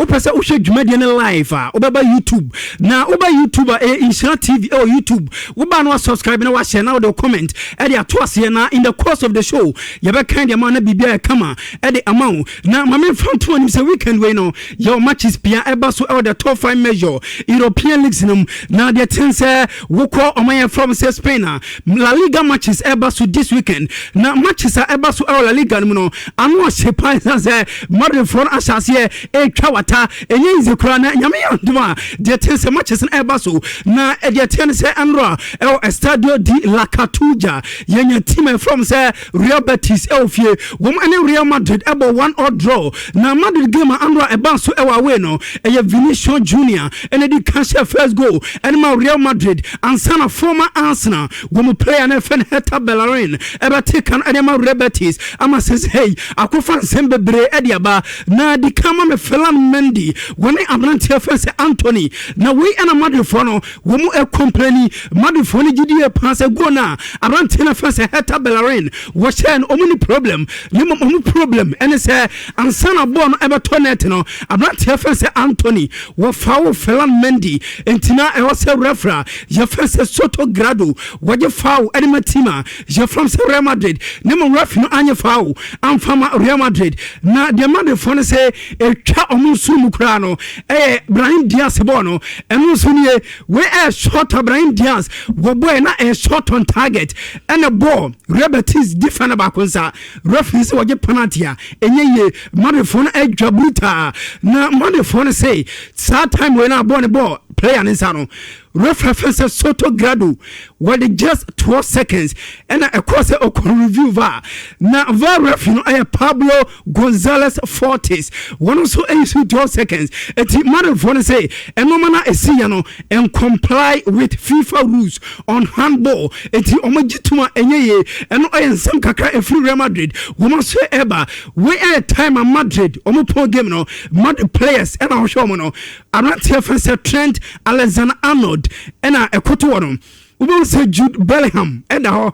Wopɛ sɛ wohwɛ dwumadie no live a, wobɛba YouTube. Na woba YouTube a, ɛyɛ Nhyira TV ɛwɔ YouTube. Woba no wasubscribe na wahyɛ na wode wo comment ɛde ato aseɛ, na in the course of the show yɛbɛkan deɛ ma na biribiara yɛ kama ɛde ama wo. Na ma memfa nto anim sɛ weekend wei no yɛwɔ matches pia ɛba so ɛwɔ the top five major European leagues no mu. Na deɛ ten sɛ wokɔ ɔman yɛn from sɛ Spain a, La Liga matches ɛba so this weekend. Na matches a ɛba so ɛwɔ La Liga no mu no ano ɔhye paa, ɛsiane sɛ Madridfoɔ no ahyɛ aseɛ ɛretwa wata. Ɛnyɛ easy koraa. Na Nyame yɛ adom a, deɛ ten sɛ matches no ɛba so na deɛ teɛ no sɛ ɛnora ɛwɔ Estadio de la Cartuja yɛnya team a ɛfrɛ sɛ Real Betis ɛwɔ fie, wɔn ɛne Real Madrid ɛbɔ 1-all draw. Na Madrid game a anora ɛba so ɛwɔ away no, ɛyɛ Vinicius Junior ɛna di kan hyɛ first goal ɛne ma Real Madrid ansa na former Arsenal wɔn mu player no ɛfɛ no Hector Bellerin ɛbɛte kan ɛde ma Real Betis ama sɛ hey, akɔfa nsɛm bebree ɛde aba. Na di kan ma me Ferland Mendy wɔne aberanteɛ fɛ sɛ Anthony. Na wei ɛna Madridfoɔ no wɔn mu ɛcomplaini. Madridfoɔ no gyidie paa sɛ goal no a aberanteɛ no fɛ sɛ Hector Bellerin wɔhyɛ no, ɔmo ni problem. Ne mmom ɔmo problem ɛne sɛ ansa na bɔɔl no ɛbɛtɔ net no, aberanteɛ fɛ sɛ Anthony wɔfa wo Ferland Mendy, nti na ɛwɔ sɛ referee a yɛfɛ sɛ Soto Grado wɔgye foul ɛde ma team a yɛfrɛ sɛ Real Madrid. Ne mmom referee no anyɛ foul amfa ma Real Madrid. Na deɛ Madridfoɔ no sɛ ɛtwa ɔmo nso mu koraa no ɛyɛ Brahim Diaz bɔɔl no. Ɛno nso nie, wei ɛyɛ shot a Brahim Diaz wɔbɔɛ na ɛyɛ shot on target, ɛna bɔɔl Real Betis defender baako nsa. Referee sɛ wɔgye penalty a ɛnyɛ yie. Madridfoɔ no adwa brutal. Na Madridfoɔ no sɛ saa time wei no a bɔɔl ne bɔɔl player ne nsa no, referee fɛn sɛ Soto Grado wɔde just 12 seconds ɛna ɛkɔ sɛ ɔkɔ review VAR. Na VAR referee no ɛyɛ Pablo Gonzalez Fortes, wɔn nso ɛyi so 12 seconds. Eti Madridfoɔ no sɛ ɛnɔɔma na esi yɛ no and comply with FIFA rules on handball, eti wɔn gye tum a ɛnyɛ yie. Ɛno ɛyɛ nsɛm kakra efiri Real Madrid wɔn aso ɛba. Wei ɛyɛ time a Madrid wɔn pɔn game no, Madrid players ɛna wɔhwɛ wɔn no, aberanteɛ fɛn sɛ Trent Alexander Arnold ɛna ɛkoto wɔ no. Wobɛhu sɛ Jude Bellingham ɛda hɔ,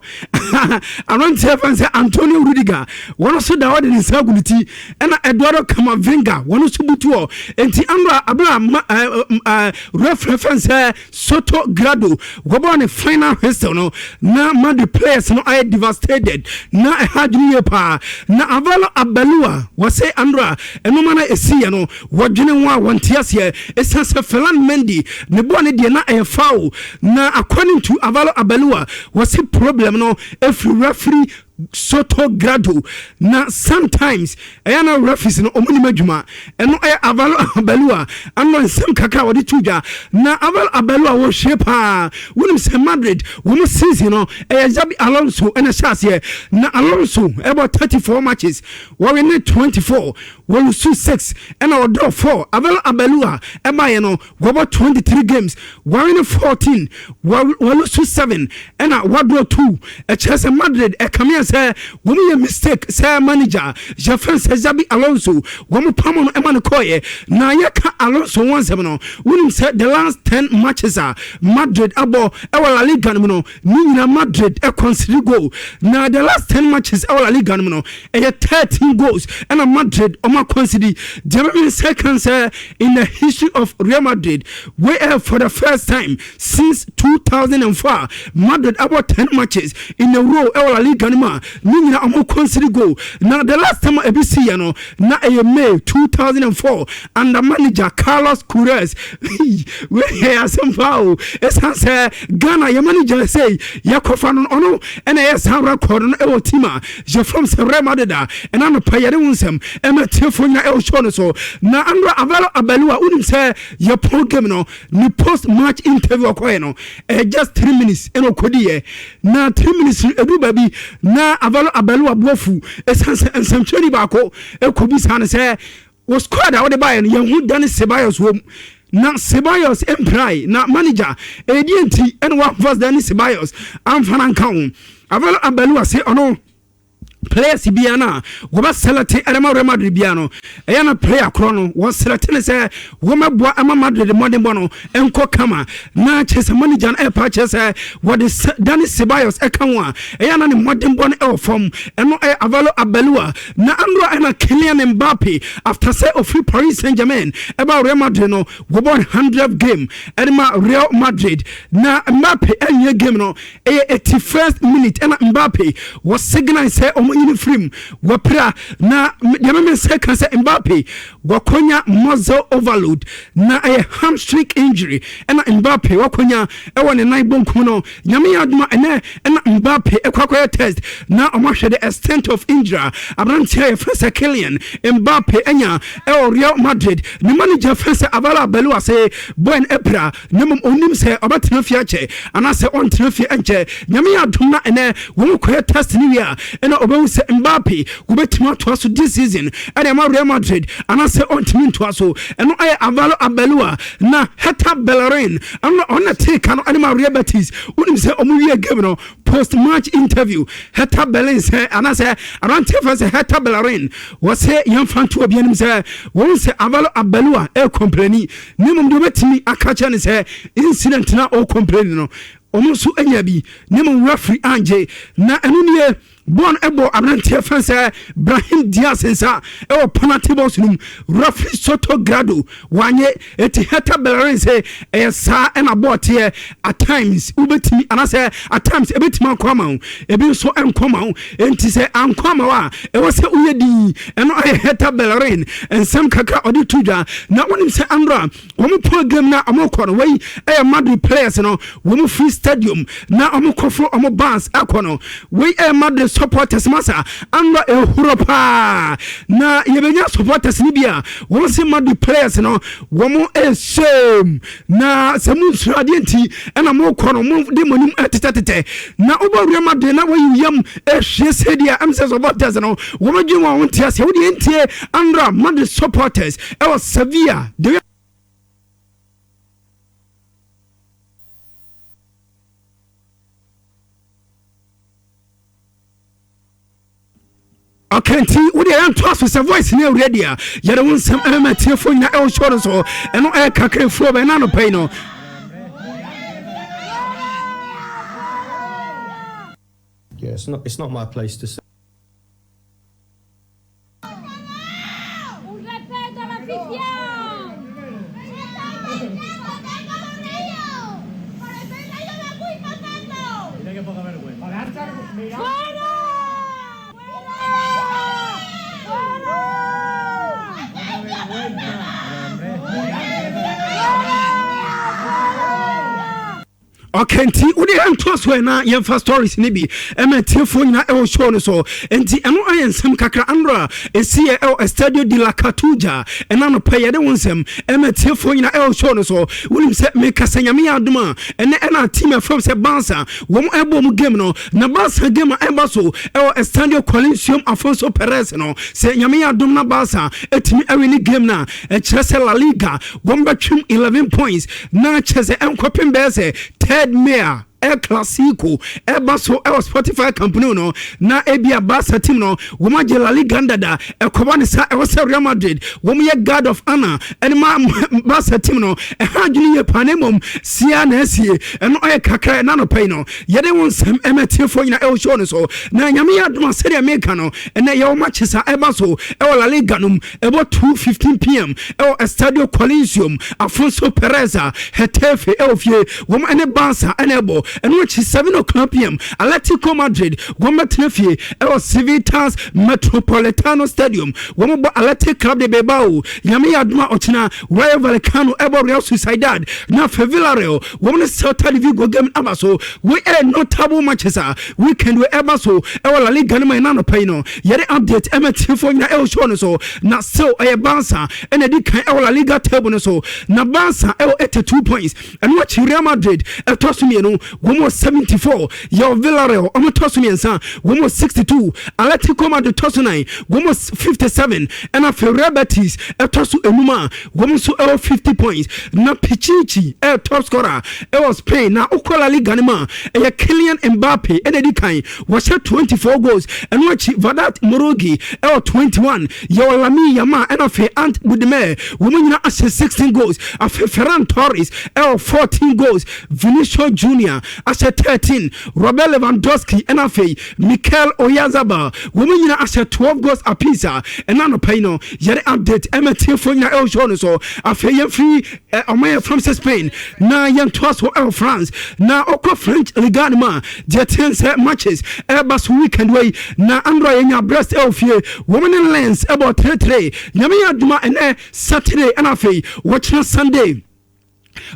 aberanteɛ fɛn sɛ Antonio Rudiger wɔn nso da hɔ de ne nsa agu ne ti, ɛna Eduardo Camavinga wɔn nso butu hɔ. Nti andra abira ma referee fɛn sɛ Soto Grado wɔbɔ ne final whistle no, na Madrid players no ayɛ devastated na ɛha adwene yie paa. Na Alvaro Arbeloa wɔsɛ andra ɛnoma no ɛsi yɛ no, wɔdwene ho a wɔnte aseɛ, ɛsiane sɛ Ferland Mendy ne bɔɔ ne deɛ na ɛyɛ foul. Na according to Alvaro Arbeloa, wɔse problem no ɛfiri referee Soto Grado, na sometimes ɛyɛ na referees no ɔmo nim adwuma. Ɛno ɛyɛ Alvaro Arbeloa ano nsɛm kakra a wɔde to dwa. Na Alvaro Arbeloa wɔhwie paa. Wonim sɛ Madrid wɔn season no ɛyɛ Xabi Alonso ɛna ɛhyɛ aseɛ. Na Alonso ɛbɔ 34 matches, wɔwe ne 24, wɔlose 6, ɛna ɔdraw 4. Alvaro Arbeloa ɛbaeɛ no, wɔbɔ 23 games, wɔwe ne 14, wɔlose 7, ɛna wɔadraw 2. Ɛkyerɛ sɛ Madrid ɛkame sɛ wɔn yɛ mistake sɛ manager yɛfɛn sɛ Xabi Alonso wɔn pam no ɛma no kɔɔyɛ. Na yɛka Alonso wɔn nsɛm no, wonim sɛ the last 10 matches a Madrid abɔ ɛwɔ La Liga no mu no, ne nyinaa Madrid ɛconcede goal. Na the last 10 matches ɛwɔ La Liga no mu no, ɛyɛ 13 goals ɛna Madrid ɔmo aconcede. Deɛ bɛbi sɛ kan sɛ in the history of Real Madrid, wey ɛyɛ for the first time since 2004, Madrid abɔ 10 matches in a row ɛwɔ La Liga no mu a ne nyinaa ɔmo concede goal. Na the last time a ebi si yɛ no na ɛyɛ May 2004 under manager Carlos Queiroz. Wey yɛ asɛm paa o, ɛsan sɛ Ghana yɛ manager sɛ yɛkɔfa no, ɔno ɛna ɛyɛ saa record no ɛwɔ team a yɛfrɛ sɛ Real Madrid a. Ɛna no pɛ yɛde wo nsɛm ɛma tiefoɔ nyina ɛwɔ show no so. Na andra Alvaro Arbeloa, wonim sɛ yɛpɔn game no, ne post match interview ɔkɔɛ no ɛyɛ just 3 minutes ɛna ɔkɔdiiɛ. Na 3 minutes no ɛdu baabi na Alvaro Arbeloa boafu, ɛsiane sɛ nsɛmtwerɛni baako ɛkɔbi saa no sɛ wɔ squad a wode baeɛ no, yɛnhu Dani Ceballos wɔ mu, na Ceballos mpirae, na manager ɛdeɛ nti ɛna wamfa Dani Ceballos amfa no anka ho. Alvaro Arbeloa sɛ ɔno Players biara no a wɔbɛ select ɛde ma Real Madrid biara no, ɛyɛ na player korɔ no wɔ select ne sɛ wɔmɛboa ɛma Madrid mmɔdenbɔ no nkɔ kama. Na kyerɛ sɛ manager no ɛpa kyerɛ sɛ wɔde Dani Ceballos ɛka ho a, ɛyɛ na ne mmɔdenbɔ no ɛwɔ fam. Ɛno ɛyɛ Alvaro Arbeloa. Na andora ɛna Kylian Mbappe, after sɛ ofiri Paris Saint-Germain ɛba Real Madrid no, wɔbɔ 100 game ɛde ma Real Madrid. Na Mbappe ɛnyɛ game no, ɛyɛ 81st minute ɛna Mbappe wɔ signal sɛ ɔmo nyini firim wɔpira. Na deɛ mɛmɛ sɛ ka sɛ Mbappe wɔkɔnya muscle overload, na ɛyɛ hamstring injury ɛna Mbappe wɔkɔnya ɛwɔ ne nan bonkum no. Nyame yɛ adoma, ɛnɛ ɛna Mbappe ɛkɔ akɔyɛ test na ɔmo ahwɛ the extent of injury a aberanteɛ a yɛfrɛ sɛ Kylian Mbappe ɛnya ɛwɔ Real Madrid. Ne manager fɛ sɛ Alvaro Arbeloa sɛ boy no ɛpira, na mmom ɔnim sɛ ɔbɛtena fie akyɛ anaasɛ ɔntena fie nkyɛ. Nyame yɛ adom na ɛnɛ wɔn kɔyɛ test no wie a, ɛna ɔbɛhu sɛ Mbappe wɔbɛtumi atoa so this season ɛde ama Real Madrid anaasɛ ɔntumi ntoa so. Ɛno ɛyɛ Alvaro Arbeloa. Na Hector Bellerin, ɛno ɔna tee ka no ɛde ma Real Betis. Wonim sɛ ɔmo wie game no, post match interview, Hector Bellerin sɛ, anaasɛ aberanteɛ fɛ sɛ Hector Bellerin, wɔsɛ yɛmfa nto obi anim sɛ wɔn sɛ Alvaro Arbeloa ɛre complain, ne mmom deɛ wɔbɛtumi aka kyerɛ ne sɛ incident na ɔre complain no, ɔmo nso anya bi, ne mmom referee angye. Na ɛno nie, bɔɔl ɛbɔ aberanteɛ fɛn sɛ Brahim Diaz nsa ɛwɔ penalty box no mu, referee Soto Grado wanyɛ. Eti Hector Bellerin sɛ ɛyɛ saa ɛna bɔɔl teɛ. At times wobɛtumi, anaasɛ at times ɛbɛtumi akɔ ama wo, ebi nso ɛnkɔ ama wo. Enti sɛ ankɔ ama wo a, ɛwɔ sɛ woyɛ din. Ɛno ayɛ Hector Bellerin nsɛm kakra ɔde to dwa. Na wonim sɛ andra wɔn pɔ game na wɔn kɔ no, wei ɛyɛ Madrid players no wɔn free stadium na wɔn kɔforo wɔn bus akɔ no. Wei ɛyɛ Madrid supporters masa andra ehuro paa. Na yɛbɛnya supporters ni bi a wɔn si Madrid players no wɔn ɛsɛm na sɛ mo nsuro adeɛ nti ɛna mo kɔ no, mo de mo anim ɛtetɛtetɛ na wobɔ Real Madrid na wɔyi yam ɛhwie sɛdeɛ ɛm sɛ supporters no wɔn adwene wɔn ho nte aseɛ. Wodeɛ ntie andra Madrid supporters ɛwɔ Sevilla de. Okay, nti wode yɛntoa so sɛ voice ne awura deɛ a yɛde wo nsɛm ɛmɛma tiefoɔ nyina ɛwɔ show no so. Ɛno ɛyɛ kakra ɛfuo bɛn na anɔpa yi no. Yeah, it's not my place to say. ¡Un respeto a la afición! ¡Parece el Rayo de Carlos! Mira qué poca vergüenza. ¡Fuera! ¡Fuera! ¡Fuera! Poca vergüenza. Pero, hombre. ¡Fuera! Okay, nti wode yɛntoa so na yɛmfa stories no bi ɛma tiefoɔ nyinaa ɛwɔ show no so. Nti ɛno ayɛ nsɛm kakra andora ɛsiɛ ɛwɔ Estadio de la Cartuja. Ɛna nɔpɛ yɛde wo nsɛm ɛma tiefoɔ nyinaa ɛwɔ show no so. Wonim sɛ mekasa, Nyame yɛ adom a, ɛnɛ ɛna team ɛfrɛm sɛ Barca wɔn ɛbɔ mu game no. Na Barca game a ɛba so ɛwɔ Estadio Coliseum Afonso Perez no, sɛ Nyame yɛ adom na Barca ɛtumi ɛ win game no a, ɛkyerɛ sɛ La Liga wɔn bɛtwem 11 points, na kyerɛ sɛ ɛnkɔpem bɛyɛ sɛ 3rd May a El Clasico ɛba so ɛwɔ Spotify Camp Nou no, na ebi a Barca team no wɔn agye La Liga dada. Ɛkɔba ne sa ɛwɔ sɛ Real Madrid wɔn yɛ guard of honour ɛne ma Barca team no. Ɛha adwene yie paa, na mmom sia na asie. Ɛno ɛyɛ kakra ɛna anɔpa yi no yɛde wɔn nsɛm ɛmɛ tiefoɔ nyina ɛwɔ show no so. Na Nyame yɛ adom a, sɛdeɛ meka no, ɛnɛ yɛwɔ matches a ɛba so ɛwɔ La Liga no mu. Ɛbɔ 2:15 p.m. ɛwɔ Estadio Coliseum Afonso Perez a Getafe ɛwɔ fie, wɔn ɛne Barca ɛna ɛbɔ. Ɛno akyi 7 o'clock p.m. Atletico Madrid wɔn bɛtena fie ɛwɔ Civitas Metropolitano Stadium, wɔn bɔ Athletic Club de Bilbao. Nyame yɛ adom a, ɔkyena Rayo Vallecano ɛbɔ Real Sociedad, na afei Villarreal wɔn ne Celta de Vigo game aba so. Wei ɛyɛ notable matches a weekend wei ɛba so ɛwɔ La Liga no ma. Ɛna anɔpa yi no yɛde update ɛma tiefoɔ nyina ɛwɔ show no so. Na still ɛyɛ Barca ɛna ɛdi kan ɛwɔ La Liga table no so, na Barca ɛwɔ 82 points. Ɛno akyi Real Madrid ɛtɔ so mmienu. wɔn wɔ 74. Yɛwɔ Villarreal, ɔmo tɔ so mmiɛnsa, wɔn wɔ 62. Atletico Madrid tɔ so nan, wɔn wɔ 57. Ɛna afei Real Betis ɛtɔ so enum a wɔn nso ɛwɔ 50 points. Na Pichichi ɛyɛ top scorer ɛwɔ Spain. Na okɔ La Liga no mu a, ɛyɛ Kylian Mbappe ɛna edi kan, wɔhyɛ 24 goals. Ɛno akyi Vedat Muriqi ɛwɔ 21. Yɛwɔ Lamine Yamal ɛna afei Ante Budimir, wɔn nyinaa ahyɛ 16 goals. Afei Ferran Torres ɛwɔ 14 goals, Vinicius Junior ahyɛ 13, Robert Lewandowski ɛna afei Mikel Oyarzabal, wɔn nyinaa ahyɛ 12 goals apiece. A ɛna anɔpa yi no yɛde update ɛma tiefoɔ nyinaa ɛwɔ show no so. Afei yɛmfiri ɔman yɛ from sɛ Spain na yɛntoa so ɛwɔ France. Na ɔkɔ French Ligue no mu a, deɛ teɛ sɛ matches ɛba so weekend wei. Na andra yɛnya Brest ɛwɔ fie, wɔn ne Lens ɛbɔ 3-3. Nyame yɛ adwuma, ɛnɛ Saturday ɛna afei wɔkyena Sunday,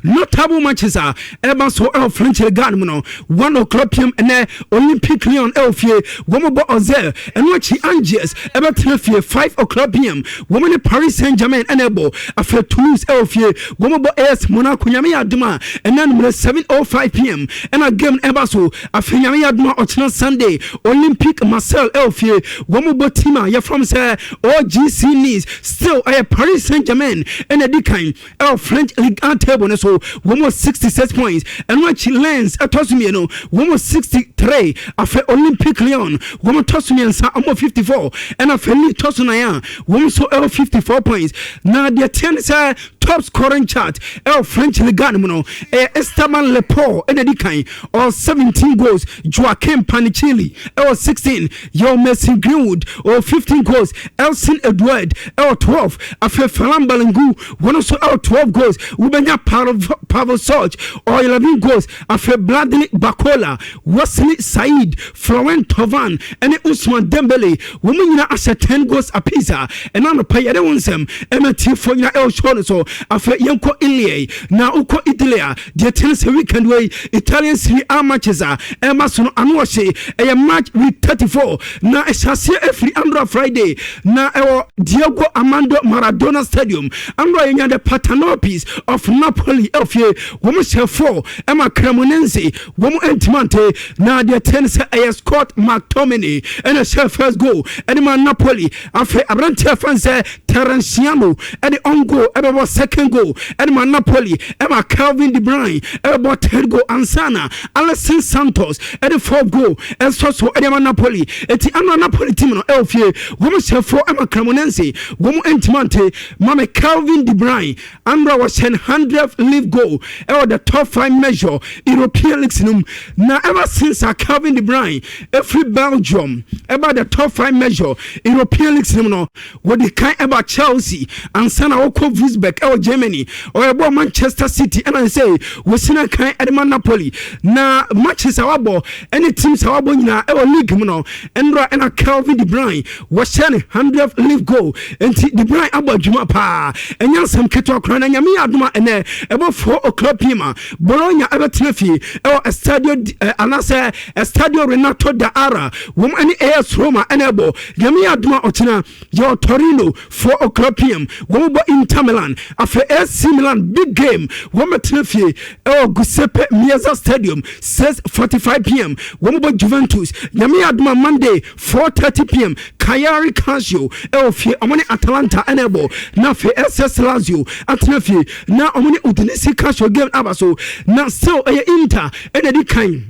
notable matches a ɛba so ɛwɔ French Ligue mu no, 1 o'clock pm ɛnɛ, Olympique Lyon ɛwɔ fie, wɔn bɔ Auxerre. Ɛno akyi Angers ɛbɛtena fie, 5 o'clock pm, wɔn ne Paris Saint Germain ɛna ɛbɔ. Afei Toulouse ɛwɔ fie, wɔn bɔ AS Monaco. Nyame yɛ adum a, ɛnɛ numere 7:05 pm ɛna game ɛba so. Afei Nyame yɛ adum a, ɔkyena Sunday, Olympique Marseille ɛwɔ fie, wɔn bɔ team a yɛfrɛ sɛ OGC Nice. Still ɛyɛ Paris Saint Germain ɛna ɛdi kan ɛwɔ French Ligue 1 table no so, wɔn wɔ 66 points. Ɛno akyi Lens ɛtɔ so mmienu, wɔn wɔ 63. Afei Olympique Lyon, wɔn tɔ so mmiɛnsa, wɔn wɔ 54. Ɛna afei Lille tɔ so nan a wɔn nso ɛwɔ 54 points. Na deɛ teɛ ne sɛ top scoring chart ɛwɔ French Ligue 1 mu no, ɛyɛ Esteban Lepore ɛna di kan, ɔwɔ 17 goals. Joaquim Panichelli ɛwɔ 16. Yɛwɔ Mason Greenwood, ɔwɔ 15 goals. Elson Edward ɛwɔ 12. Afei Ferland Balengu, wɔn nso ɛwɔ 12 goals. Wobɛnya Pavel Sorge, ɔwɔ 11 goals. Afei Bradley Barcola, Wesley Said, Florent Thauvin ɛne Ousmane Dembele, wɔn nyinaa ahyɛ 10 goals apiece. A ɛna anɔpa yɛde wɔn nsɛm ɛma tiefoɔ nyinaa ɛwɔ show no so. Afei yɛnkɔ Italy. Na wokɔ Italy a, deɛ tene sɛ weekend wei Italian Serie A matches a ɛma so no ano ɔhye. Ɛyɛ match week 34 na ɛhyɛ aseɛ ɛfiri andra Friday na ɛwɔ Diego Armando Maradona Stadium. Andra yɛnya the Partenopei of Napoli ɛwɔ fie, wɔn hyɛ 4 ɛma Cremonese, wɔn ntoma nte. Na deɛ tene sɛ ɛyɛ Scott McTominay ɛna hyɛ first goal ɛde ma Napoli. Afei aberanteɛ fan sɛ Terracciano ɛde own goal ɛbɛbɔ second goal ɛde ma Napoli, ɛma Kevin De Bruyne ɛbɛbɔ third goal ansana Alexis Santos ɛde fourth goal ɛsɔ so ɛde ma Napoli. Eti ano Napoli team no ɛwɔ fie, wɔn hyɛ 4 ɛma Cremonese, wɔn ntoma nte. Maame Kevin De Bruyne andra wɔhyɛ 100 league goal ɛwɔ the top five major European leagues no mu. Na ever since a Kevin De Bruyne ɛfiri Belgium ɛba the top five major European leagues no mu no, wɔde kan ɛba Chelsea ansa na wɔkɔ Wolfsburg ɛwɔ Germany, ɔyɛbɔ Manchester City, ɛna sɛ wɔsina kan ɛde ma Napoli. Na matches a wabɔ ɛne teams a wabɔ nyinaa ɛwɔ league mu no, ɛnora ɛna Kevin De Bruyne wɔhyɛ ne 100 league goal. Nti De Bruyne abɔ adwuma paa, ɛnyɛ nsɛm ketewa koraa. Na Nyame yɛ adoma, ɛnɛ ɛbɔ 4 o'clock pm a, Bologna ɛbɛtena fie ɛwɔ Estadio anaasɛ Estadio Renato Dall'Ara, wɔn ɛne AS Roma ɛna ɛbɔ. Nyame yɛ adoma, ɔkyena yɛwɔ Torino, 4 o'clock pm, wɔn bɔ Inter Milan. Afei AC Milan, big game, wɔn bɛtena fie ɛwɔ Giuseppe Meazza Stadium, 6:45 pm, wɔn bɔ Juventus. Nyame yɛ adoma, Monday, 4:30 pm, Cagliari Calcio ɛwɔ fie, wɔn ne Atalanta ɛna ɛbɔ. Na afei SS Lazio atena fie na wɔn ne Udinese Calcio game aba so. Na still ɛyɛ Inter ɛna ɛdi kan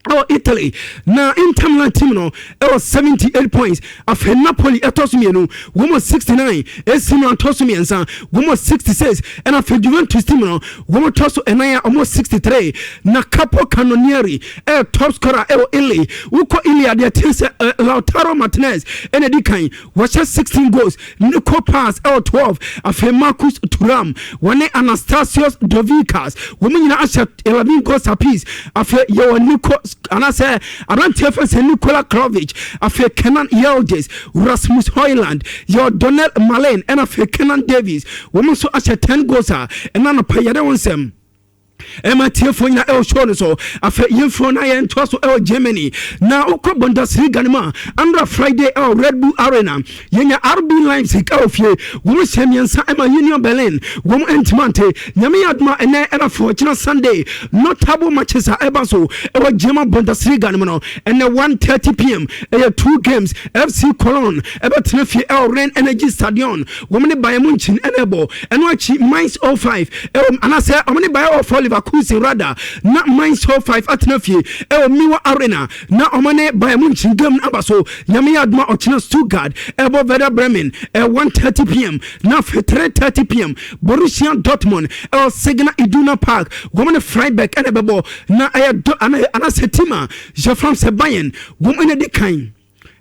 ɛwɔ Italy. Na Inter Milan team no ɛwɔ 78 points. Afei Napoli ɛtɔ so mmienu, wɔn wɔ 69. AC Milan tɔ so mmiɛnsa, wɔn wɔ 66. Ɛna afei Juventus team no, wɔn tɔ so ɛnan a wɔn wɔ 63. Na Capo Cannonieri ɛyɛ top scorer ɛwɔ Italy. Wokɔ Italy adeɛ ten sɛ Lautaro Martinez ɛna ɛdi kan, wɔhyɛ 16 goals. Nico Paz ɛwɔ 12. Afei Marcus Thuram, wɔne Anastasios Douvikas, wɔn nyinaa ahyɛ 11 goals apiece. Afei yɛwɔ Nico anaasɛ aberanteɛ fɛ sɛ Nikola Vlahovic, afei Kenan Yildiz, Rasmus Hojlund, yɛwɔ Donyell Malen, ɛna afei Keinan Davis, wɔn nso ahyɛ 10 goals. A ɛna nɔpɛ yɛde wɔn nsɛm Ɛma tiefoɔ nyina ɛwɔ show no so. Afei yɛmfiri na yɛntoa so ɛwɔ Germany na wokɔ Bundesliga no mu a, andra Friday ɛwɔ Red Bull Arena, yɛnya RB Leipzig ɛwɔ fie, wɔn hyɛ 3 ɛma Union Berlin, wɔn ntoma nte. Nyame yɛ adoma, ɛnɛ ɛna fo ɔkyena Sunday, notable matches a ɛba so ɛwɔ German Bundesliga no mu no, ɛnɛ 1:30 p.m. ɛyɛ two games. FC Cologne ɛbɛtena fie ɛwɔ Rhein Energy Stadion, wɔn ne Bayern Munchen ɛna ɛbɔ. Ɛno akyi Mainz 05 ɛwɔ, anaasɛ wɔn ne Bayer 04 Leverkusen rather, na Mainz 05 atena fie ɛwɔ MEWA Arena na wɔn ne Bayern Munchen game no aba so. Nyame yɛ adoma, ɔkyena Stuttgart ɛbɔ Werder Bremen 1:30 p.m. na afei 3:30 p.m. Borussia Dortmund ɛwɔ Signal Iduna Park, wɔn ne Freiburg ɛna ɛbɛbɔ. Na ɛyɛ do anaasɛ team a yɛfram sɛ Bayern, wɔn ɛna di kan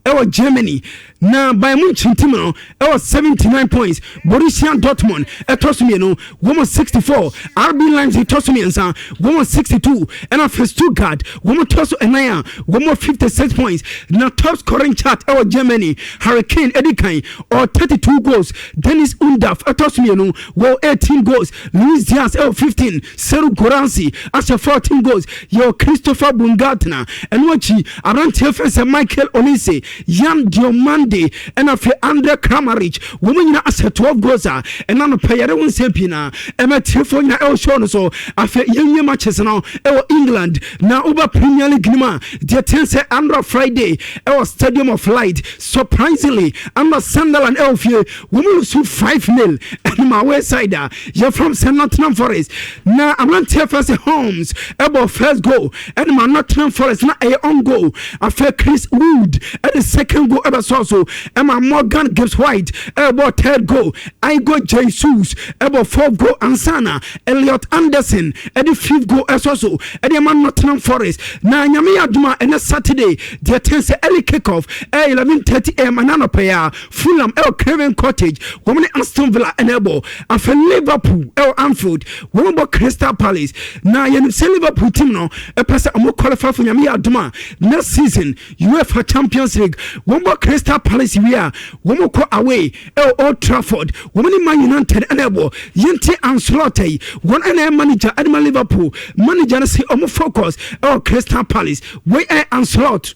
ɛwɔ Germany, na Bayern Munchen team no ɛwɔ 79 points. Borussia Dortmund ɛtɔ so mmienu, wɔn 64. RB Leipzig tɔ so mmiɛnsa, wɔn 62. Ɛna afei Stuttgart, wɔn tɔ so ɛnan a wɔn 56 points. Na top scoring chart ɛwɔ Germany, Harry Kane ɛdi kan, ɔwɔ 32 goals. Dennis Undav ɛtɔ so mmienu, wɔ 18 goals. Luis Diaz ɛwɔ 15. Serhou Guirassy ahyɛ 14 goals. Yɛwɔ Christopher Baumgartner, ɛno akyi aberanteɛ fɛ sɛ Michael Olise, Yan Diomande, ɛna afei Andre Kramaric, wɔn nyinaa ahyɛ 12 goals a ɛna no pɛ yɛre wo nsɛm pii na ɛmɛ tiefoɔ nyinaa ɛwɔ show no so. Afei yɛnwie matches no ɛwɔ England na woba Premier League no mu a, deɛ ten sɛ andra Friday ɛwɔ Stadium of Light, surprisingly andra Sunderland ɛwɔ fie, wɔn lose 5 nil ɛnum away side a yɛfrɛ sɛ Nottingham Forest, na aberanteɛ fɛ sɛ Holmes ɛbɔ first goal ɛnum a Nottingham Forest na ɛyɛ own goal. Afei Chris Wood ɛde second goal ɛbɛsɔ so ɛma Morgan Gibbs White ɛbɔ third goal. Igor Jesus ɛbɔ fourth goal ansana Elliot Anderson ɛde fifth goal ɛsɔ so ɛde ɛma Nottingham Forest. Na Nyame yɛ adoma, ɛnɛ Saturday, deɛ ten sɛ early kick off ɛyɛ 11:30 am ɛna anɔpɛ yi a, Fulham ɛwɔ Craven Cottage, wɔn ne Aston Villa ɛna ɛbɔ. Afei Liverpool ɛwɔ Anfield, wɔn bɔ Crystal Palace. Na yɛnim sɛ Liverpool team no ɛpɛ sɛ ɔmo qualify for, Nyame yɛ adoma, next season UEFA Champions League. Wɔn bɔ Crystal Palace wie a, wɔn kɔ away ɛwɔ Old Trafford, wɔn ne Man United ɛna ɛbɔ. Yɛnti Ancelotti yi, wɔn ɛna ɛyɛ manager ɛde ma Liverpool. Manager no sɛ ɔmo focus ɛwɔ Crystal Palace. Wei ɛyɛ Ancelotti.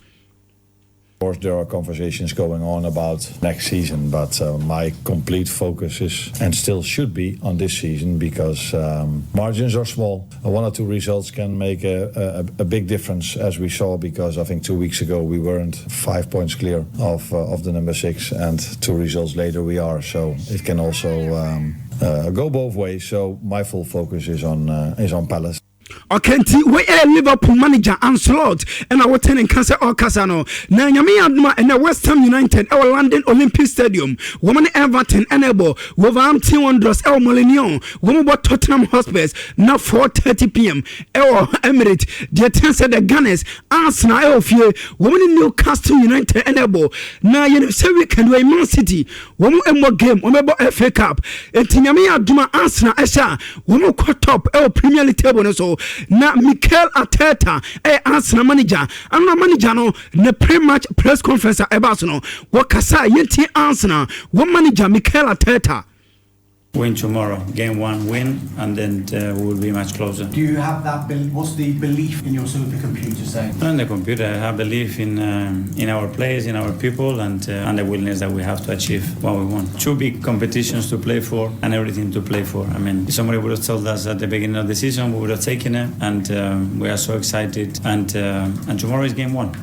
Of course, there are conversations going on about next season, but my complete focus is and still should be on this season because margins are small. One or two results can make a big difference, as we saw. Because I think 2 weeks ago we weren't 5 points clear of the number six, and two results later we are. So it can also go both ways. So my full focus is on Palace. Okay, nti wei ɛyɛ Liverpool manager Ancelotti ɛna wote ne nka sɛ ɔrekasa no. Na Nyame yɛ adom a, ɛnɛ West Ham United ɛwɔ London Olympic Stadium, wɔn ne Everton ɛna ɛbɔ. Wolverhampton Wanderers ɛwɔ Molineux, wɔn bɔ Tottenham Hotspurs na 4:30 p.m. ɛwɔ Emirates, deɛ ten sɛ the Gunners, Arsenal ɛwɔ fie, wɔn ne Newcastle United ɛna ɛbɔ. Na yɛnim sɛ weekend wɔ Man City, wɔn mmɔ game, wɔn bɛbɔ FA Cup. Nti Nyame yɛ adom a, Arsenal ɛhyɛ a, wɔn kɔ top ɛwɔ Premier League table no so. Na Mikel Arteta ɛyɛ Arsenal manager. Ana manager no ne pre-match press conference a ɛba so no, wɔkasa. Yɛntie Arsenal wɔn manager Mikel Arteta. Win tomorrow, game one win, and then we will be much closer. Do you have that? What's the belief in your supercomputer saying? Not in the computer. I have belief in our players, in our people, and the willingness that we have to achieve what we want. Two big competitions to play for, and everything to play for. I mean, if somebody would have told us at the beginning of the season, we would have taken it, and we are so excited. And tomorrow is game one.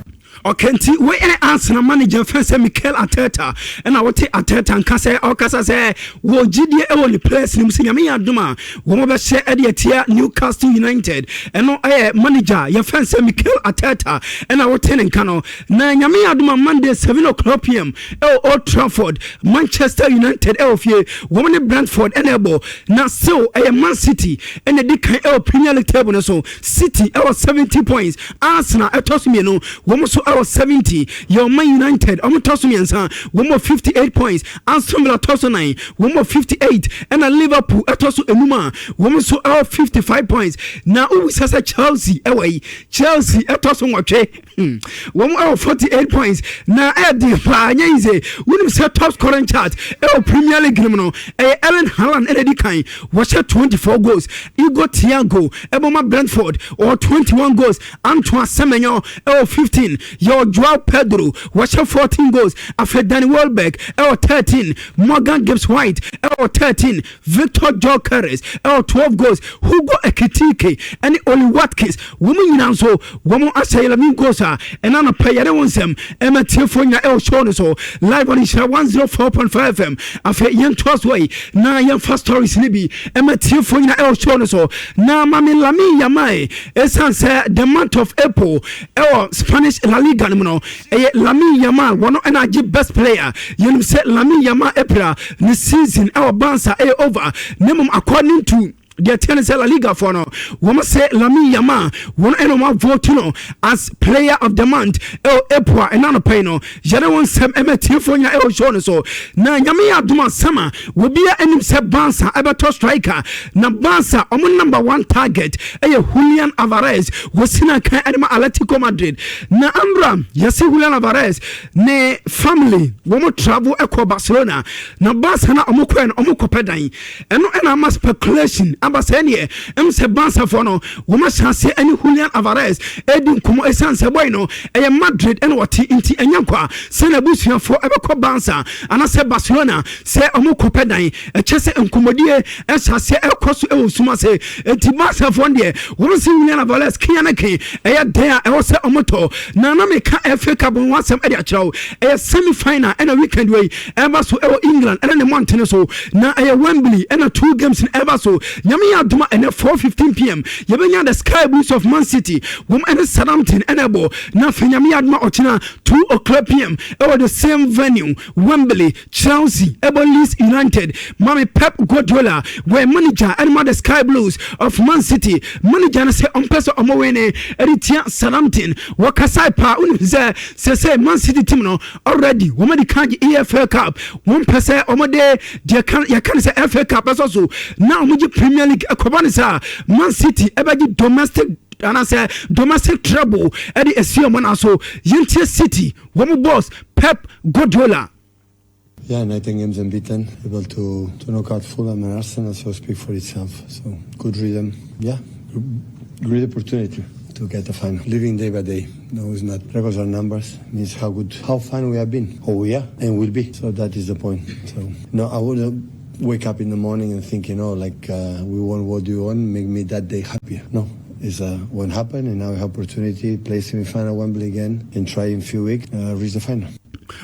Okay, nti wei ɛne Arsenal manager fɛn sɛ Mikel Arteta ɛna wote Arteta nka sɛ ɔkasa sɛ wɔ gyidie ɛwɔ ne players no mu sɛ Nyame yɛ adom a, wɔn bɛhyɛ ɛde atia Newcastle United. Ɛno ɛyɛ manager yɛfɛn sɛ Mikel Arteta ɛna wote ne nka no. Na Nyame yɛ adom a, Monday 7 o'clock pm ɛwɔ Old Trafford, Manchester United ɛwɔ fie, wɔn ne Brentford ɛna ɛbɔ. Na still ɛyɛ Man City ɛna di kan ɛwɔ Premier League table no so. City ɛwɔ 70 points. Arsenal ɛtɔ so mmienu, wɔn nso ɛwɔ 70. Yɛwɔ Man United, ɔmo tɔ so mmiɛnsa, wɔn wɔ 58 points. Aston Villa tɔ so nan, wɔn wɔ 58, ɛna Liverpool ɛtɔ so enum a wɔn nso ɛwɔ 55 points. Na wowisa sɛ Chelsea ɛwɔ yi, Chelsea ɛtɔ so 8, wɔn ɛwɔ 48 points. Na ɛyɛ paa, nyɛ yi sɛ wonim sɛ top scoring chart ɛwɔ Premier League no mu no, ɛyɛ Erling Haaland ɛna di kan, wɔhyɛ 24 goals. Igor Thiago ɛbɔ ma Brentford, ɔwɔ 21 goals. Antoine Semenyo ɛwɔ 15. Yɛwɔ Joao Pedro, wɔhyɛ 14 goals. Afei Danny Welbeck ɛwɔ 13, Morgan Gibbs White ɛwɔ 13, Victor Gyökeres ɛwɔ 12 goals, Hugo Ekitike ɛne Oli Watkins, wɔn nyinaa nso wɔn ahyɛ 11 goals. A ɛna no pɛ yɛde wɔn nsɛm ɛma tiefoɔ nyinaa ɛwɔ show no so live on Nhyira 104.5 FM. Afei yɛntoa so yi na yɛmfa stories no bi ɛma tiefoɔ nyinaa ɛwɔ show no so. Na mame Lamine Yamal, ɛsiane sɛ the month of April ɛwɔ Spanish La Liga no mu no, ɛyɛ Lamine Yamal wɔno ɛna agye best player. Yɛnim sɛ Lamine Yamal April ne season ɛwɔ Barca ɛyɛ over, na mmom according to deɛ teɛ ne sɛ La Liga foɔ no, wɔn sɛ Lamine Yamal wɔn ɛna wɔn avote no as player of the month ɛwɔ April. Ɛna no pɛn no yɛde wɔn nsɛm ɛmɛ tiefoɔ nya ɛwɔ show no so. Na Nyame yɛ adom asɛm a wɔbia anim sɛ Barca ɛbɛtɔ striker, na Barca ɔmo number one target ɛyɛ Julian Alvarez, wɔsi na kan ɛde ma Atletico Madrid. Na ambra yɛsi Julian Alvarez ne family wɔn travel ɛkɔ Barcelona, na Barca na ɔmo kɔɛ no, ɔmo kɔpɛ dan. Ɛno ɛna ama speculation aba sɛ neɛ sɛ Barcafoɔ no wɔn ahyɛ aseɛ ɛne Julian Alvarez ɛdi nkɔmɔ, ɛsiane sɛ boy no ɛyɛ Madrid ɛna wɔte, nti ɛnyɛ nkwa sɛ n'abusuafoɔ ɛbɛkɔ Barca anaasɛ Barcelona sɛ ɔmo kɔpɛ dan. Ɛkyɛ sɛ nkɔmɔdie ɛhyɛ aseɛ ɛkɔ so ɛwɔ sum ase. Nti Barcafoɔ deɛ, wɔn sɛ Julian Alvarez kenya ne ke ɛyɛ dan a ɛwɔ sɛ ɔmo tɔ. Na na meka FA Cup ho asɛm ɛde akyerɛw, ɛyɛ semi final ɛna weekend wei ɛba so ɛwɔ England ɛna ne mmɔntene so, na ɛyɛ Wembley ɛna two games no ɛba so. Nyame yɛ adoma, ɛnɛ 4:15 p.m. yɛbɛnya the Sky Blues of Man City, wɔn ɛne Southampton ɛna ɛbɔ. Na afei Nyame yɛ adoma, ɔkyena 2 o'clock p.m. ɛwɔ the same venue, Wembley, Chelsea ɛbɔ Leeds United. Mame Pep Guardiola wɔyɛ manager ɛne ma the Sky Blues of Man City. Manager no sɛ ɔmpɛ sɛ ɔmo wene ɛde tia Southampton. Wɔkasae paa. Wonim sɛ Man City team no already wɔn de kan gye EFL Cup, wɔn pɛ sɛ wɔn de deɛ yɛka ne sɛ FA Cup ɛsɔ so na wɔn gye Premier League. Ɛkɔba ne sɛ Man City ɛbɛgye domestic anaasɛ domestic treble ɛde esi wɔn na so. Yɛntie City wɔn boss Pep Guardiola. Yeah, 19 games unbeaten, able to knock out Fulham and Arsenal, so speak for itself. So good rhythm, yeah, great opportunity to get the final. Living day by day. No, it's not. Records are numbers. Means how good, how fine we have been, or we are, and will be. So that is the point. So no, I wouldn't wake up in the morning and think, like we won what you want, make me that day happier. No, it's what happened, and now we have opportunity, play semi-final Wembley again, and try in few weeks reach the final.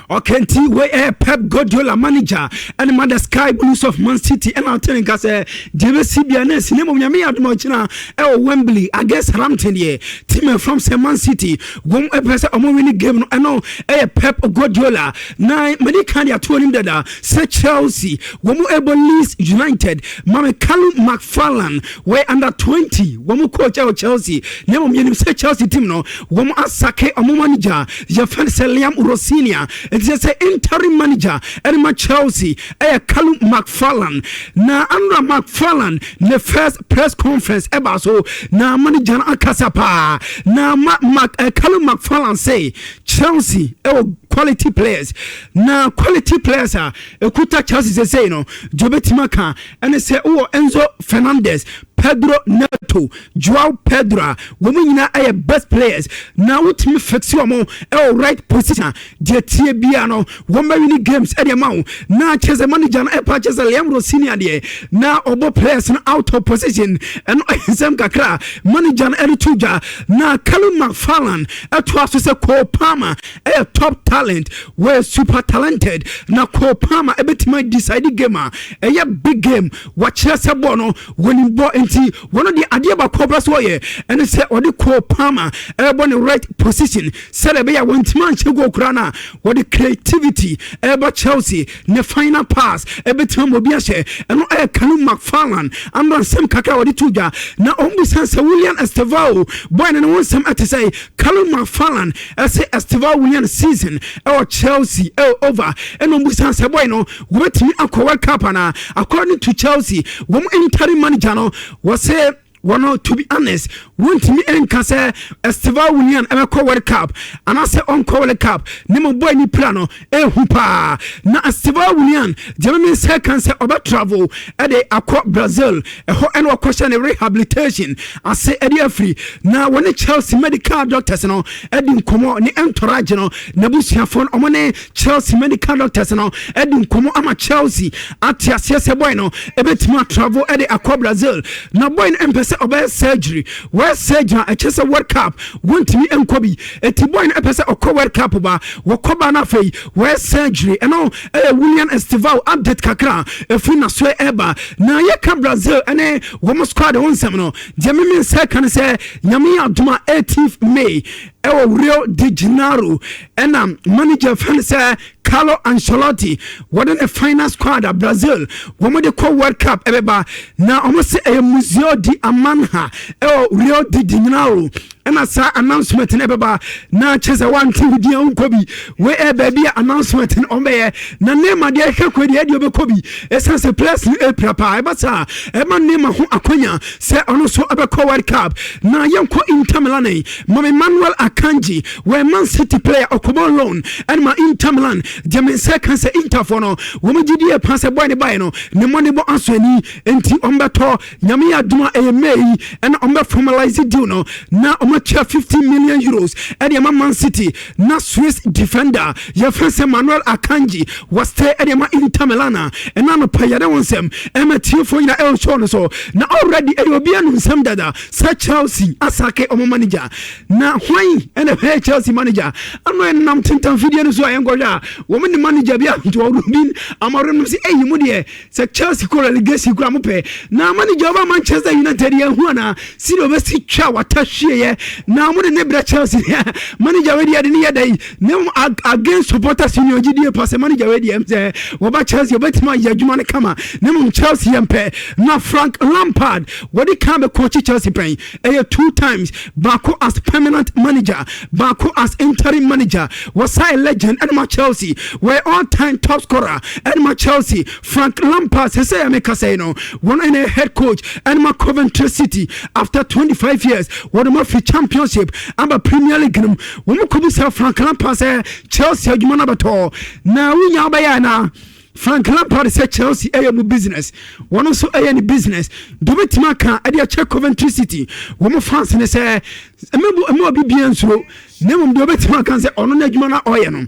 Okay, nti wei ɛyɛ Pep Guardiola, manager ɛne ma the Sky Blues of Man City. Ɛna ɔtene nka sɛ deɛ bɛsi bia na asi ne mmom Nyame yɛ adom a, ɔkyena ɛwɔ Wembley against Southampton deɛ, team from sɛ Man City wɔn ɛpɛ sɛ ɔmo win game no. Ɛno ɛyɛ Pep Guardiola. Na mede ka de ato anim dada sɛ Chelsea wɔn ɛbɔ Leeds United. Mame Callum McFarlane wɔyɛ under 20 wɔn coach ɛwɔ Chelsea, na mmom yɛnim sɛ Chelsea team no wɔn asack ɔmo manager yɛfɛ no sɛ Liam Rosenior. Ɛnti sɛ interim manager ɛne ma Chelsea ɛyɛ Callum McFarlane. Na Andra McFarlane ne first press conference ɛba so na manager no akasa paa. Na ma, Mac, Callum McFarlane say Chelsea ɛwɔ quality players, na quality players a ɛkuta Chelsea sesei no deɛ obɛtumi aka ɛne sɛ wowɔ Enzo Fernandez, Pedro Neto, Joao Pedro a wɔn nyinaa ɛyɛ best players, na wotumi fix wɔn ɛwɔ right position, deɛ tie bia no wɔn bɛ win games ɛde ma wo. Na kyerɛ sɛ manager no ɛpa kyerɛ sɛ Liam Rosenior deɛ na ɔbɔ players no out of position. Ɛno ɛyɛ nsɛm kakra manager no ɛde to dwa. Na Callum McFarlane ɛtoa so sɛ Cole Palmer ɛyɛ top talent, wɔyɛ super talented, na Cole Palmer ɛbɛtumi decide game a ɛyɛ big game. Wɔkyerɛ sɛ bɔɔl no wɔnim bɔ. Enti wɔn deɛ, adeɛ baako ɔpɛ so ɔyɛ ɛne sɛ ɔde Cole Palmer ɛbɔ ne right position, sɛdeɛ ɛbɛyɛ a wɔntumi anhyɛ goal koraa no a, wɔde creativity ɛbɔ Chelsea ne final pass ɛbɛtumi ama obi ahyɛ. Ɛno ɛyɛ Callum McFarlane ano nsɛm kakra a wɔde to dwa. Na ɔmo bisa sɛ Willian Estevao boy no ne ho nsɛm ɛte sɛ. Callum McFarlane ɛsɛ Estevao Willian season ɛwɔ Chelsea ɛwɔ over. Ɛna ɔmo bisa sɛ boy no wɔbɛtumi akɔ World Cup anaa. According to Chelsea wɔn interim manager no, wɔsɛ wɔn, to be honest, wɔntumi nka sɛ Estevao Willian ɛbɛkɔ World Cup anaasɛ ɔnkɔ World Cup. Ne mo boy ni pira no ehu paa. Na Estevao Willian deɛ, mímí nsa kan sɛ ɔbɛ travel ɛde akɔ Brazil ɛhɔ, ɛna ɔkɔhyɛ ne rehabilitation ase ɛde afiri, na wɔne Chelsea medical doctors no ɛdi nkɔmɔ, ne entourage no, n'abusuafoɔ no, ɔmo ne Chelsea medical doctors no ɛdi nkɔmɔ ama Chelsea ate aseɛ sɛ boy no ɛbɛtumi atravel ɛde akɔ Brazil. Na boy no mpɛ sɛ ɔbɛyɛ surgery. Wɔyɛ surgery a, ɛkyɛ sɛ World Cup wɔntumi nkɔ bi. Eti boy no ɛpɛ sɛ ɔkɔ World Cup ba, wɔkɔ ba no, afei wɔyɛ surgery. Ɛno ɛyɛ Willian Estevao update kakra ɛfiri naso ɛba. Na yɛka Brazil ɛne wɔn squad ho nsɛm no deɛ, meme nsa ka no sɛ Nyame yɛ adom a, 18 May ɛwɔ Rio de Janeiro, ɛna manager fɛn sɛ Carlo Ancelotti wɔde ne final squad a Brazil wɔn de kɔ World Cup ɛbɛba. Na wɔn sɛ ɛyɛ Museu do Amanhã ɛwɔ Rio de Janeiro ɛna saa announcement no ɛbɛba. Na kyerɛ sɛ wante wo din a, wonkɔ bi. Wei ɛ baabi a announcement no ɔmbɛyɛ. Na Neymar deɛ, ɛhwɛ kɔ deɛ, ɛdeɛ ɔbɛkɔ bi, ɛsiane sɛ players no ɛpira paa. Ɛba saa, ɛma Neymar ho akwanya sɛ ɔno nso ɛbɛkɔ World Cup. Na yɛnkɔ Inter Milan. Mame Manuel Akanji wɔyɛ Man City player, ɔkɔbɔ loan ɛne ma Inter Milan. Deɛ me nsa ka sɛ Interfoɔ no wɔn gyidie pa sɛ boy ne baeɛ no, ne mmɔde bɔ aso ani, enti ɔmbɛtɔ. Nyame yɛ adom a, ɛyɛ May yi ɛna ɔmbɛ formalise deal no, na ɔmatua €50 million ɛde ama Man City. Na Swiss defender yɛfrɛ sɛ Manuel Akanji wɔstay ɛde ama Inter Milan a ɛna anɔpa yɛde wo nsɛm ɛma tiefoɔ nyina ɛwɔ show no so. Na already ɛyɛ obi anu nsɛm dada sɛ Chelsea asack ɔmo manager. Na hwan ɛna ɛbɛyɛ Chelsea manager? Ano ɛnam tentam fidie no so a, yɛnkɔhwɛ a wɔn ne manager bi a nti Ruben Amorim no sɛ ɛyi mu deɛ sɛ Chelsea kɔ relegation kura mo pɛ. Na manager ɔba Manchester United yɛn ho ana si de ɔbɛsi twa wata hwieɛ na mo de ne brɛ Chelsea manager wei deɛ de ne yɛ dɛ. Ne mu against Supporters Union gyidie pa sɛ manager wei deɛ sɛ wɔba Chelsea, ɔbɛtumi ayɛ adwuma no kama. Ne mu Chelsea yɛn pɛ. Na Frank Lampard wɔde kan bɛ coach Chelsea pɛn, ɛyɛ two times, baako as permanent manager, baako as interim manager. Wɔsa legend ɛne ma Chelsea, wɔyɛ all time top scorer ɛne ma Chelsea. Frank Lampard sɛ sɛ yɛmeka sɛi no, wɔn ɛne head coach ɛne ma Coventry City. After 25 years wɔde ma fi Championship aba Premier League no mu. Wɔn kɔbi sɛ Frank Lampard sɛ Chelsea adwuma no abɛtɔ na wonya wobɛyɛ anaa? Frank Lampard sɛ Chelsea ɛyɛ mu business, wɔn nso ɛyɛ ne business. Deɛ obɛtumi aka ɛde akyɛ Coventry City wɔn fans ne sɛ ɛmɛ obi bia nsuro, na mmom deɛ obɛtumi aka sɛ ɔno n'adwuma no a ɔyɛ no,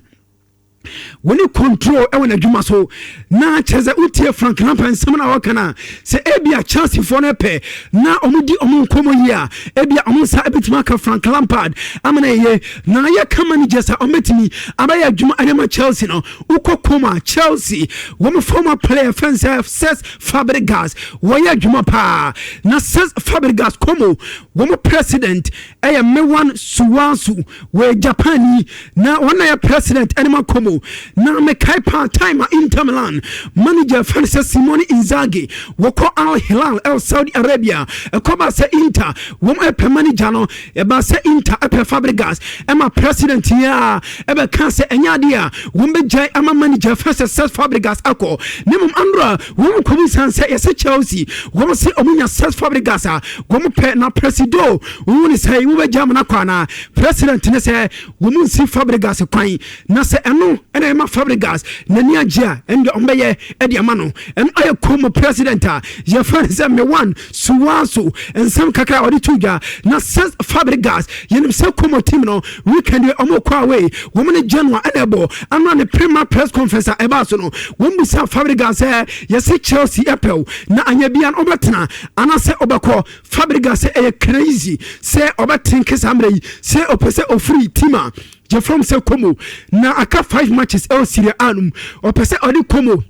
wɔne control ɛwɔ n'adwuma so. Na kyerɛ sɛ wotie Frank Lampard nsɛm no a wɔka no a, sɛ ebia Chelseafoɔ no pɛ na ɔmo di ɔmo nkɔmmɔ yi a, ebia ɔmo nsa ebɛtumi aka Frank Lampard ama no ɛyɛ. Na yɛka managers a ɔmbɛtumi abɛyɛ adwuma ɛde ma Chelsea no, wokɔ kɔm a, Chelsea wɔn former player fɛn sɛ Cesc Fabregas wɔyɛ adwuma paa. Na Cesc Fabregas, Como wɔn president ɛyɛ Mewan Suwasu, wɔyɛ Japan na wɔn na yɛ president ɛne ma Como. Na mekae paa time a Inter Milan manager fɛn sɛ Simone Inzaghi wɔkɔ Al Hilal ɛwɔ Saudi Arabia, ɛkɔba sɛ Inter wɔn ɛpɛ manager no, ɛba sɛ Inter ɛpɛ Fabregas, ɛma president yi a ɛbɛka sɛ ɛnyɛ adeɛ a wɔn bɛgyae ama manager fɛn sɛ Cesc Fabregas akɔ. Ne mmom andora wɔn kɔmu san sɛ yɛsɛ Chelsea wɔn sɛ wɔn nya Cesc Fabregas a wɔn pɛ. Na presido wɔn ne sɛ wɔn bɛgya ama no akɔ anaa? President ne sɛ wɔn nsi Fabregas kwan, na sɛ ɛno ɛna ɛma Fabregas n'ani agye a, ɛno deɛ ɔmbɛyɛ ɛde ama no. Ɛno ayɛ Como president a yɛfrɛ no sɛ Mewan Suwaso nsɛm kakra a ɔde to dwa. Na sɛ Fabregas, yɛnim sɛ Como team no weekend yi ɔmo kɔ away, wɔn ne Genoa ɛna ɛbɔ. Ano ne prima press conference a ɛbaa so no, wɔn bisa Fabregas sɛ yɛsɛ Chelsea ɛpɛw na anya bia no, ɔbɛtena anaasɛ ɔbɛkɔ? Fabregas sɛ ɛyɛ crazy sɛ ɔbɛtenke saa mmerɛ yi sɛ ɔpɛ sɛ ɔfiri team a gyefam sɛ Como, na aka five matches ɛwɔ Serie A no mu, ɔpɛ sɛ ɔde Como.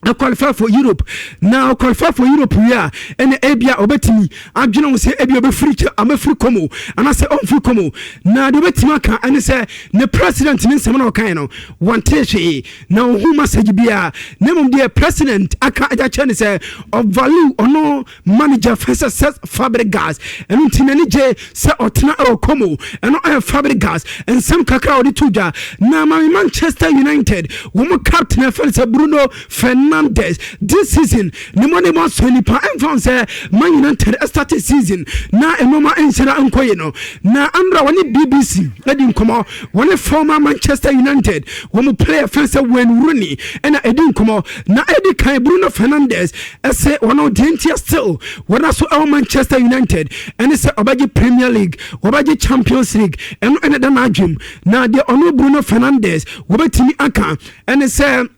Qualify for Europe na qualify for Europe wie a, ɛna ebia ɔbɛtumi adwene ho sɛ ebia ɔbɛfiri kyɛ amɛfiri Como anaasɛ ɔmfiri Como. Na deɛ ɔbɛtumi aka ɛne sɛ ne president ne nsɛm na ɔkae no, wɔnte hwee na ɔhu message biara, na mmom deɛ president aka agya kyerɛ ne sɛ ɔvalue ɔno manager fɛ sɛ Cesc Fabregas. Ɛno nti n'ani gye sɛ ɔtena ɛwɔ Como. Ɛno ɛyɛ Fabregas nsɛm kakra a ɔde to dwa. Na maame, Manchester United wɔn captain ɛfɛ sɛ Bruno Fernandes, this season ne mo ne mo asɔ nipa. Ɛmfa sɛ Man United ɛstart season na ɛnɔɔma nhyɛra nkɔyi no, na andra wɔne BBC ɛdi nkɔmɔ, wɔne former Manchester United wɔn player fɛn sɛ Wayne Rooney ɛna ɛdi nkɔmɔ. Na ɛdi kan, Bruno Fernandes ɛsɛ wɔn deɛ ntia still wɔn aso ɛwɔ Manchester United ɛne sɛ ɔbɛgye Premier League, wɔbɛgye Champions League. Ɛno ɛna ɛda n'adwem. Na deɛ ɔno Bruno Fernandes wɔbɛtumi aka ɛne sɛ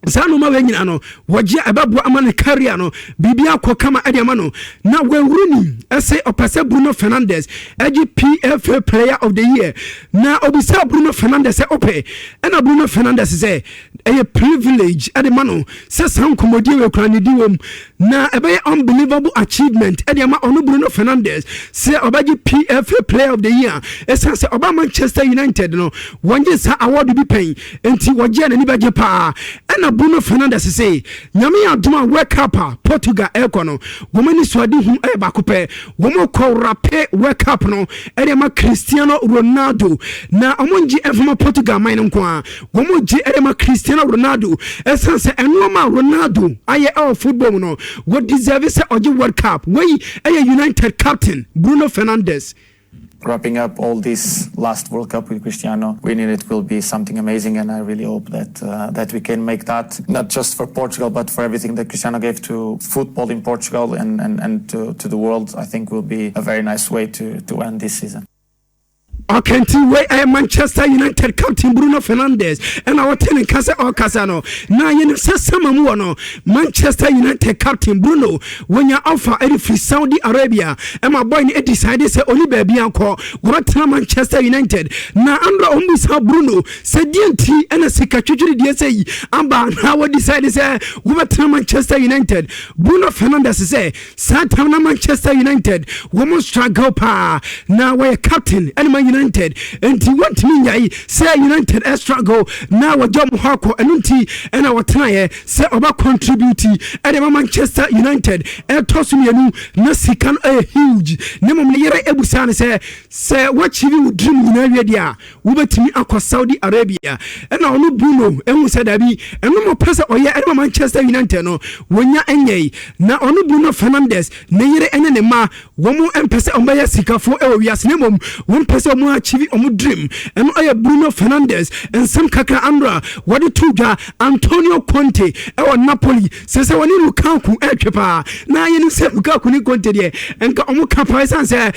saa nneɛma wei nyinaa no, wɔgye ɛbɛboa ama ne career no biribi akɔ kama ɛde ama no. Na Wayne ni ɛsɛ ɔpɛ sɛ Bruno Fernandes ɛgye PFA Player of the Year. Na obisa Bruno Fernandes sɛ ɔpɛ, ɛna Bruno Fernandes sɛ ɛyɛ privilege ɛde ma no sɛ saa nkɔmmɔdie wɔ kura ne di wɔm, na ɛbɛyɛ unbelievable achievement ɛde ama ɔno Bruno Fernandes sɛ ɔbɛgye PFA Player of the Year, ɛsiane sɛ ɔba Manchester United no, wɔngye saa award bi pɛn, nti wɔgye n'ani bɛgye paa. Ɛna Bruno Fernandes sɛ Nyame yɛ adom a, World Cup a Portugal ɛrekɔ no, wɔn ani so ade hu ɛyɛ baako pɛ. Wɔn kɔ wrap World Cup no ɛde ama Cristiano Ronaldo, na wɔn ngye ɛfama Portugal man no nko a, wɔn gye ɛde ma Cristiano Ronaldo, ɛsiane sɛ ɛnoɔma a Ronaldo ayɛ ɛwɔ football mu no, wɔ deserve sɛ ɔgye World Cup. Wei ɛyɛ United captain Bruno Fernandes. Wrapping up all this last World Cup with Cristiano, winning it will be something amazing, and I really hope that we can make that, not just for Portugal, but for everything that Cristiano gave to football in Portugal and to the world. I think will be a very nice way to end this season. Ɔkɛnti wei ɛyɛ Manchester United captain Bruno Fernandes ɛna wɔte ne nka sɛ ɔrekasa no. Na yɛnim sɛ sama mu wɔ no, Manchester United captain Bruno wɔnya offer ɛde firi Saudi Arabia, ɛma boy no decide sɛ ɔni baabi akɔ, wɔbɛtena Manchester United. Na andra ɔmbusa Bruno sɛ deɛ nti ɛna sika twitwiri deɛ sɛ yi aba na wɔdecide sɛ wɔbɛtena Manchester United. Bruno Fernandes sɛ saa tam na Manchester United wɔn struggle paa na wɔyɛ captain ɛne ma United, nti wɔntumi nyae sɛ United struggle na wɔgya wɔn hɔ akɔ. Ɛno nti ɛna wɔtenaeɛ sɛ ɔba contribute ɛde ma Manchester United. Ɛtɔ so mmienu na sika no ɛyɛ huge, na mmom ne yere ebusa no sɛ wɔachieve wo dream nyinaa wie deɛ a, wobɛtumi akɔ Saudi Arabia? Ɛna ɔno Bruno ɛhu sɛ dabi, ɛno mo pɛ sɛ ɔyɛ ɛde ma Manchester United no, wɔnya ɛnyɛi. Na ɔno Bruno Fernandes ne yere ɛne ne ma, wɔn mpɛ sɛ ɔmbɛyɛ sikafoɔ ɛwɔ wiase, na mmom wɔn mpɛ sɛ ɔmo achieve ɔmo dream. Ɛno ɛyɛ Bruno Fernandes nsɛm kakra andra wɔde to dwa. Antonio Conte ɛwɔ Napoli sɛ wɔne Lukaku ɛretwe paa, na yɛnim sɛ Lukaku ne Conte deɛ, nka ɔmo ka paa, ɛsiane sɛ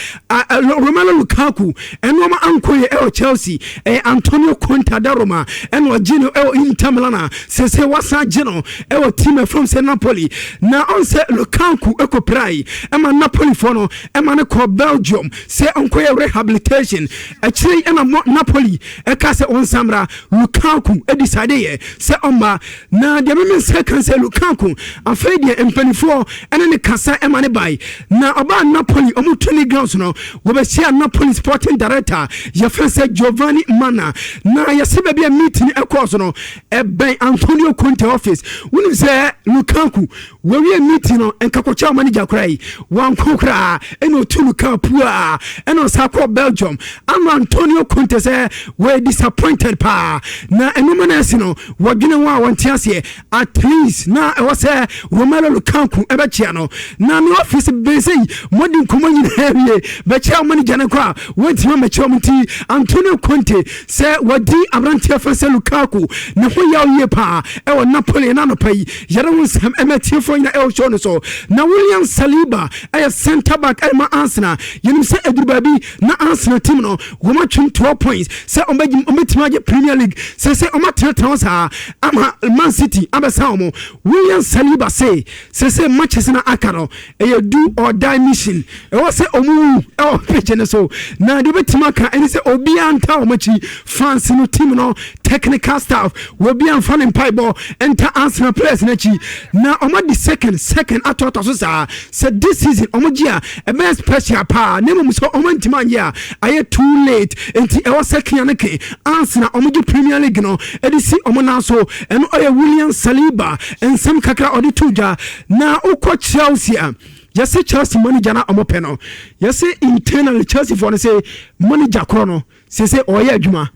Romelu Lukaku ɛnoɔma ankɔ yɛ ɛwɔ Chelsea. Ɛyɛ Antonio Conte adaroma ɛna ɔgye no ɛwɔ Inter Milan a sɛ wasan gye no ɛwɔ team ɛfam sɛ Napoli. Na ɔn sɛ Lukaku ɛkɔ prae ɛma Napoli foɔ no ɛma no kɔ Belgium sɛ ɔnkɔyɛ rehabilitation. Akyire ɛna Napoli ɛka sɛ ɔnsamra. Lukaku ɛdecide yɛ sɛ ɔmma. Na deɛ meme nsa ka sɛ Lukaku afei deɛ, mpanimfoɔ ɛne ne kasa ɛma ne bae na ɔbaa Napoli ɔmo training grounds no, wɔbɛhyia Napoli sporting director yɛfrɛ sɛ Giovanni Mana. Na yɛsɛ baabi a meeting ɛkɔɔ so no ɛbɛn Antonio Conte office. Wonim sɛ Lukaku wɔwie meeting no, nkakɔkyɛ ɔma no gya koraa yi wankɔ koraa, ɛna ɔtu Lukaku a ɛna ɔsa kɔɔ Belgium ano. Antonio Conte sɛ wɔyɛ disappointed paa, na ɛnoma no asi no, wɔdwene ho a wɔnte aseɛ. At least na ɛwɔ sɛ Romelu Lukaku ɛbɛkyia no na ne office bɛn sɛ yi mɔdi nkɔmmɔ nyinaa wie bɛkyia ɔma no gya no kɔ a, wɔntumi amɛkyia ɔmo. Nti Antonio Conte sɛ wɔdi aberanteɛ fɛ sɛ Lukaku ne ho yaw yie paa ɛwɔ Napoli. Na anɔpa yi yɛde ho nsɛm ɛma tiefoɔ nyina ɛwɔ show no so. Na William Saliba ɛyɛ center back ɛma Arsenal. Yɛnim sɛ ɛduru baabi na Arsenal team no Wɔn atwem 12 points sɛ ɔmbɛtumi agye Premier League sɛ ɔmo atenatena hɔ saa ama Man City abɛsa wɔn. William Saliba sɛ matches na aka no, ɛyɛ do or die mission. Ɛwɔ sɛ ɔmo wu ɛwɔ pitch no so, na deɛ obɛtumi aka ɛne sɛ obiara nta wɔn akyi, fans no, team no, technical staff, obiara nfa ne mpaebɔ nta Arsenal players n'akyi, na ɔmo di second second atoatoa so saa. Sɛ this season ɔmo gye a, ɛbɛyɛ special paa, na mmom sɛ ɔmo ntumi anyɛ a, ayɛ too late. Nti ɛwɔ sɛ kea no ke Arsenal ɔmo gye Premier League no ɛde si ɔmo nan so. Ɛno ɔyɛ William Saliba nsɛm kakra ɔde to dwa. Na wokɔ Chelsea a, yɛsɛ Chelsea manager na ɔmo pɛ no, yɛsɛ internally Chelsea foɔ no sɛ manager korɔ no sɛ ɔyɛ adwuma,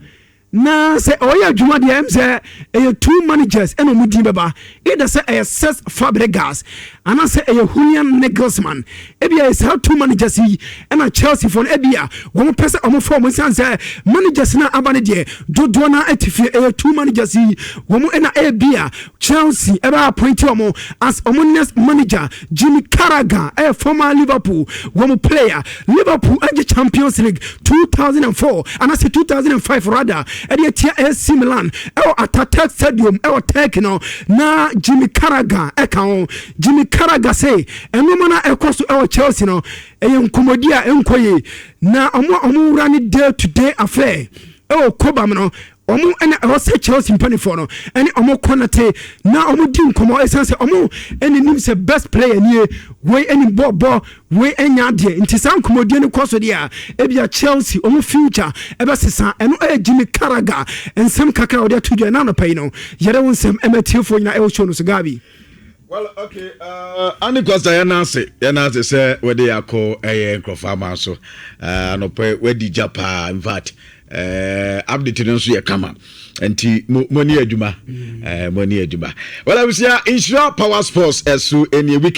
na sɛ ɔyɛ adwuma deɛ, sɛ ɛyɛ two managers ɛna ɔmo din bɛba, either sɛ ɛyɛ Cesc Fabregas anaasɛ ɛyɛ Julian Nagelsmann. Ebi ɛyɛ saa two managers yi ɛna Chelsea foɔ no ebi a wɔn pɛ sɛ ɔmo fɔ ɔmo nsan sɛ managers na aba no deɛ, dodoɔ na ɛte fie. Ɛyɛ two managers yi wɔn ɛna ebi a Chelsea ɛbɛ appoint wɔn as ɔmo next manager. Jimmy Carragher ɛyɛ former Liverpool wɔn player. Liverpool ɛgye Champions League 2004 anaasɛ 2005 rather, ɛde atia AC Milan ɛwɔ Ataturk Stadium ɛwɔ Turkey no, na Jimmy Carragher ɛka ho. Jimmy Carragher sɛ ɛnoma no ɛkɔ so ɛwɔ Chelsea no, ɛyɛ nkɔmmɔdi a ɛnkɔ yie, na ɔmo a ɔmo wura ne day to day affair ɛwɔ Cobham no, ɔmo ɛna ɛwɔ sɛ Chelsea mpanimfoɔ no ɛne ɔmo kɔnɛte na ɔmo di nkɔmɔ, ɛsiane sɛ ɔmo ɛne nim sɛ best player nie, wei ɛne bɔɔbɔ wei ɛnya adeɛ. Nti saa nkɔmɔdie no kɔ so deɛ a, ebia Chelsea ɔmo future ɛbɛsesa. Ɛno ɛyɛ Jimmy Carragher nsɛm kakra a ɔde ato dwa. Ɛna anɔpa yi no, yɛrɛ wo nsɛm ɛma tiefoɔ nyinaa ɛwɔ show no so, Gabi. Well, okay. Ani Costa, yɛn ase sɛ wɔde akɔ ɛyɛ nkurɔfoɔ ama so anɔpɛ wadi gya paa. In fact, update no nso yɛ kama, nti mo ni adwuma, mo ni adwuma. Well, abusua, Nhyira Power Sports ɛso ɛnie weekend.